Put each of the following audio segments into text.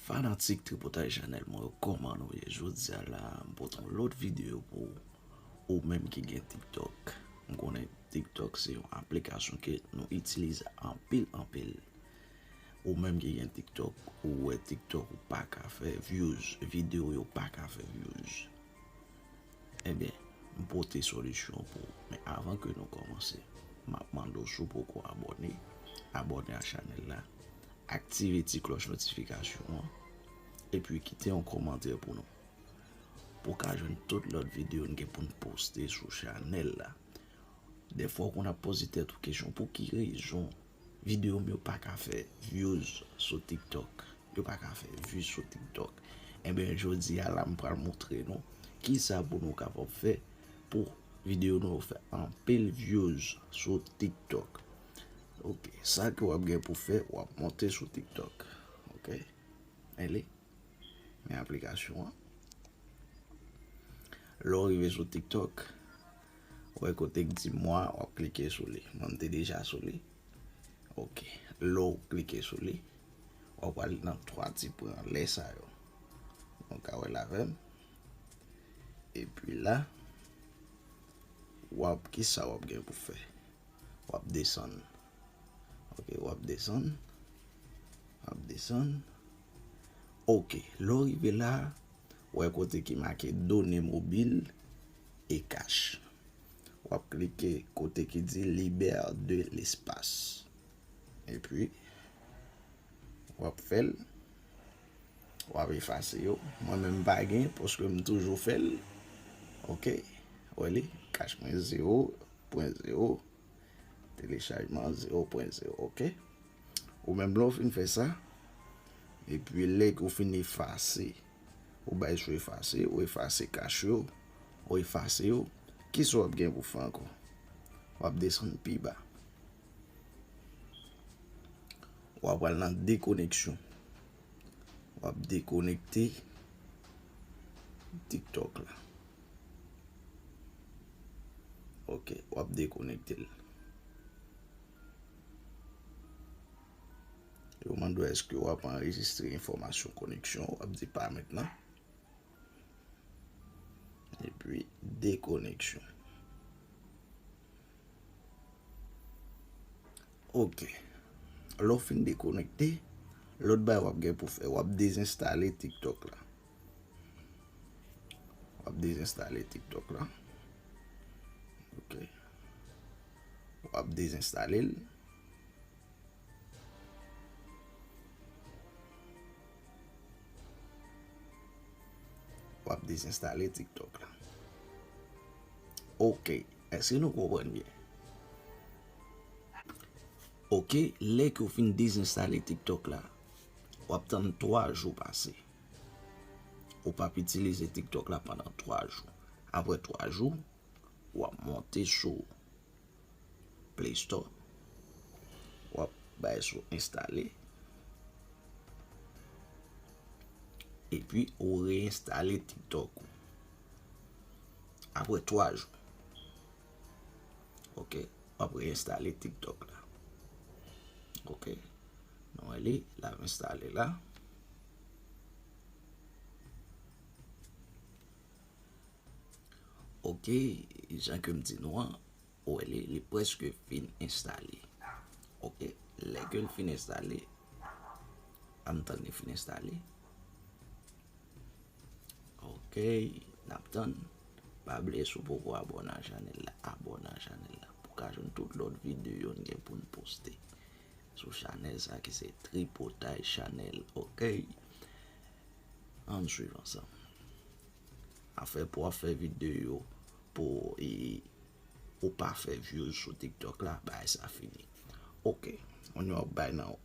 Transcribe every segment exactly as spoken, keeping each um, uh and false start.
Fanatik Tripotay Chanèl mwen yo, kòman nou ye? Jodi a la, m pote yon lòt videyo pou ou menm ki gen TikTok. M konnen TikTok se yon aplikasyon ke nou itilize anpil, anpil. Ou menm ki gen TikTok, ou wè TikTok ou pa ka fè views, videyo yo pa ka fè views. Ebyen, m pote solisyon pou ou. Men avan ke nou kòmanse, m ap mande w si w poko abòne, abòne a chanèl la, aktive ti klòch notifikasyon an, epi kite yon kòmantè pou nou. Pou w ka jwenn tout lòt videyo n gen pou n poste sou chanèl la. Dèfwa w konn ap poze tèt ou kesyon, pou ki rezon videyo m yo pa ka fè views sou TikTok? Yo pa ka fè views sou TikTok. Enben, jodi a la, m pral montre nou kisa pou nou kapab fè pou videyo nou yo fè anpil views sou TikTok. Ok, sa ke w ap gen pou fè, w ap monte sou TikTok. Ok, ale, men aplikasyon an. Lè w rive sou TikTok, ou wè kote k di mwa, w ap klike sou li. Mwen, m te deja sou li. Ok. Lè w klike sou li, w ap pral nan twa ti pwen anlè sa yo. Ou ka wè l avè m. Epi la, w ap, kisa w ap gen pou fè? W ap desann. Ok, w ap desann. W ap desann. Ok, lè w rive la, w wè kote ki make done mobil e kach. W ap klike kote ki di libère de l'espace. Epi, w ap fè l. W ap efase yo. Mwen menm m pa gen, paske m toujou fè l. Ok. Wè li, kach mwen zewo pwen zewo. Telechajman zewo pwen zewo, ok. Ou menm lè w fin fè sa, epi lè ke w fin efase, ou bay sou efase, ou efase kach yo, ou efase yo, kisa w ap gen pou fè ankò? W ap desann pi ba. W ap pral nan dekoneksyon. W ap dekonekte TikTok la. Ok, w ap dekonekte l. Yo mande w èske w ap anrejistre enfòmasyon koneksyon, w ap di pa mentnan. Epi dekoneksyon. Ok. Lè w fin dekonekte, lòt bagay w ap gen pou fè, w ap dezenstale TikTok la. W ap dezenstale TikTok la. Ok. W ap dezenstale l. W ap dezenstale TikTok la. Ok. Èske nou konprann byen? Ok, lè ke w fin dezenstale TikTok la, w ap tann twa jou pase. Ou p ap itilize TikTok la pandan twa jou. Apre twa jou, w ap monte sou Play Store. W ap bay sou enstale. Epi ou reenstale TikTok ou. Apre twa jou. Ok. W ap reenstale TikTok la. Ok. Nou wè li, l ap enstale la. Ok, jan ke m di nou an, ou wè li, li prèske fin enstale. Ok, lè ke l fin enstale, ann tann li fin enstale. Ok, n ap tann. Pa bliye, si w poko abòne a chanèl la, abòne a chanèl la pou w ka jwenn tout lòt videyo n gen pou n poste sou chanèl sa ki se Tripotay Chanèl. Ok, ann swiv ansanm. Afè pou w ap fè videyo pou e, ou pa fè views sou TikTok la, bagay sa fini. Ok, kounye a w ap bay nan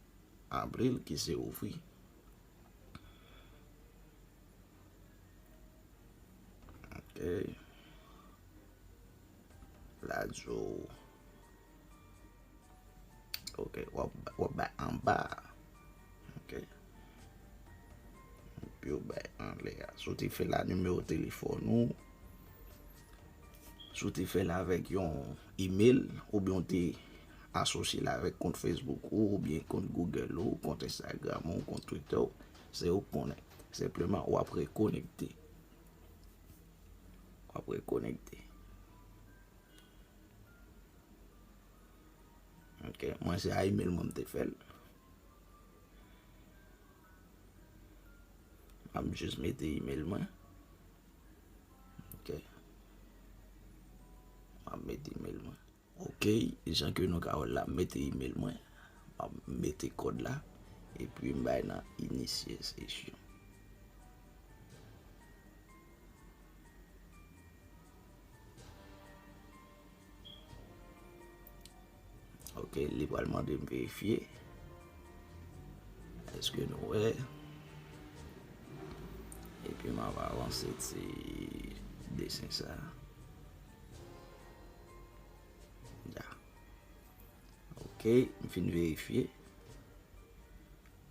avril ki se ouvri. Ok. La di w. Ok, w ap, w ap bay anba a. Ok. Epi w bay anlè a. Si w te fè la nimewo telefòn ou, si w te fè l avèk yon email, oubyen w te asosye l avèk kont Facebook ou, oubyen kont Google ou, kont Instagram ou, kont Twitter ou, Se ou k konnen. Senpleman, w ap rekonekte. W ap rekonekte. Ok, mwen se a email mwen m te fè l. M ap jis mete email mwen. Ok. M ap mete email mwen. Ok, jan ke nou ka wè l la, m mete email mwen. M ap mete kòd la. Epi m bay nan inisye sesyon. Ok, li pral mande m verifye. Èske nou wè? Epi m ap avanse ti desen sa. Ya. Ok, m fin verifye.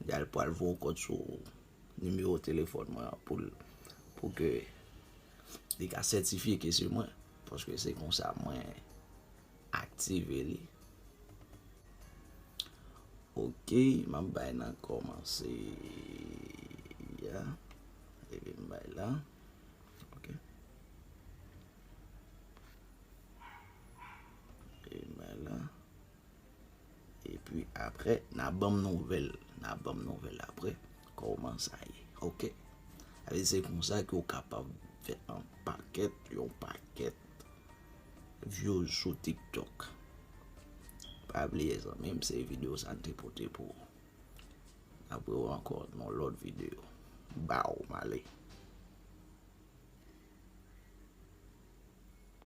Ya, l pral voye w kòd sou nimewo telefòn mwen an pou l, pou ke li ka sètifye ke se mwen, paske se konsa mwen aktive li. Ok, m ap bay nan kòmanse. Ya. Epi m bay la. Ok. Epi m bay la. Epi apre, n a ban m nouvèl. N a ban m nouvèl apre. Kòman sa ye? Ok. Sa vle di se konsa ke w kapab fè yon pakèt, yon pakèt views sou TikTok. Pa bliye, zanmi m, se videyo sa n te pote pou ou. N ap wè w ankò nan lòt videyo. Baw, m ale.